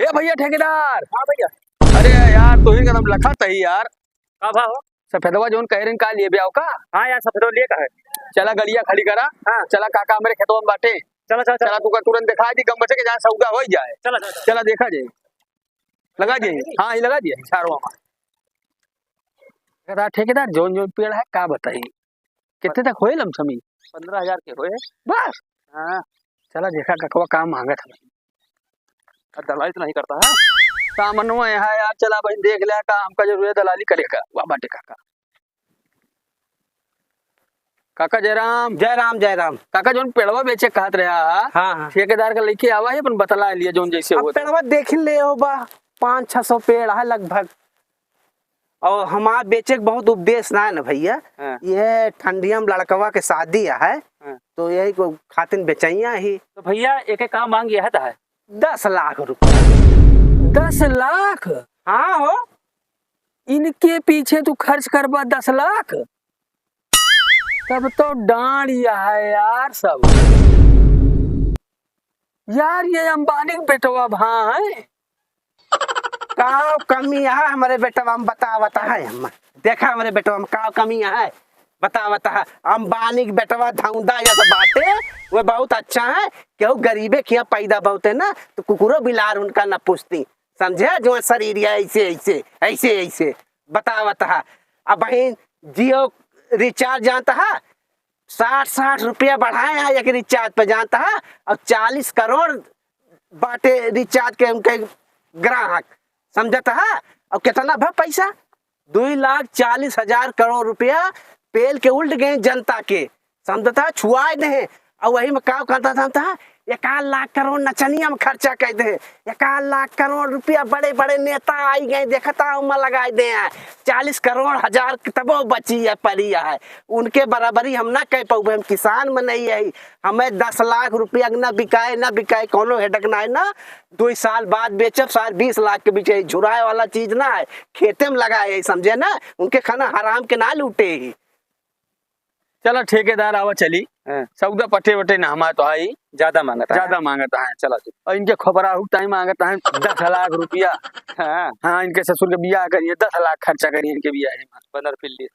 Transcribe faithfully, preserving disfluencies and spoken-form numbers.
ए भइया ठेकेदार। हाँ भइया। अरे यार, तोहिन का हम लखत ही यार। का भा हो? सफेदवा जौन कहे रहे का लिए ब्याव का? हाँ यार, सफेदवा लिए का है? चला गड़िया खड़ी करा। हाँ। चला काका हमरे खेतवा में बाटे। चला, चला, चला। चला तू का तुरंत देखा दी, गम बचे के जहाँ सौदा होइ जाए। चला, चला, चला। चला देखा जाए। लगा दिए। हाँ, ये लगा दिए। चारों में। ठेकेदार, ठेकेदार, जौन जौन पेड़ है, का बताई? कितने तक होए लमसमी? पन्द्रह हजार के होए। बस? हाँ। चला देखा ककवा का मांगत है। अब दलाली तो नहीं करता है? सामनो है यार, चला भाई देख ले का हमका जरूरत है दलाली करे का। वाह बाटे काका। काका जय राम। जय राम, जय राम। काका जौन पेड़वा बेचे कहत रहा हा, हाँ, हाँ। ठेकेदार का लेके आवा है, अपन बतला लिया जौन जैसे अब होता। पेड़वा देख ले हो बा, पाँच छह सौ पेड़ है लगभग। और हमार बेचे के बहुत उपदेश ना है ना भइया। हाँ। ये ठंडिया में लड़कवा के शादी है, हाँ। तो यही को खातिन बेचैया ही। तो भइया, एक एक काम मांग यह है? दस लाख रुपया। दस लाख? हाँ हो। इनके पीछे तू खर्च करबा दस लाख? तब तो डांड यह है यार सब। यार, ये अंबानी के बेटवा भा है। का कमी है हमरे बेटवा में, बतावत है हम। देखा हमरे बेटवा में का कमी है, बतावत है। अंबानी के बेटवा धौंदा यस बाटे, वो बहुत अच्छा है। केहू गरीबे के यहाँ पैदा बहुत है ना, तो कुकुरो बिलार उनका न पूछती, समझे? जो शरीर है ऐसे, ऐसे, ऐसे, ऐसे, बतावत है। अब बहिन Jio recharge जानता है, साठ साठ रुपया बढ़ाए हैं एक recharge पे, जानता है, और चालीस करोड़ बाटे recharge के उनके ग्राहक, समझता है। और कितना भा पैसा? दुई लाख चालीस हजार करोड़ रुपया पेल के उल्ट गए जनता के, समझता है, छुआए दे। और वही में का करता जानता है, एकाध लाख करोड़ नचनिया में खर्चा कर दे, एकाध लाख करोड़ रुपया बड़े बड़े नेता आई गए, देखता हूँ मैं लगाए दे हैं, चालीस करोड़ हजार तबो बची है, पड़ी है, उनके बराबरी हम ना कह पाऊबे। हम किसान में नहीं है, हमें दस लाख रुपया के ना बिकाए, ना बिकाए, कोनो हेडक ना है ना। दो साल बाद बेचब, साल बीस लाख के बिचे, झुराए वाला चीज ना है, खेते में लगाए है, समझे ना, उनके खाना हराम के ना लूटे ही। चला ठेकेदार आवा चली। हाँ। सौदा पटे वटे ना हमारे तो आई। ज्यादा मांगत है। ज्यादा मांगत है। चला तू। और इनके खोपरा हुक टाइम मांगत है दस लाख रुपया। हाँ। हाँ, इनके ससुर के बियाह करिए, दस लाख खर्चा करिए इनके बियाह में। बनर फिल्ली।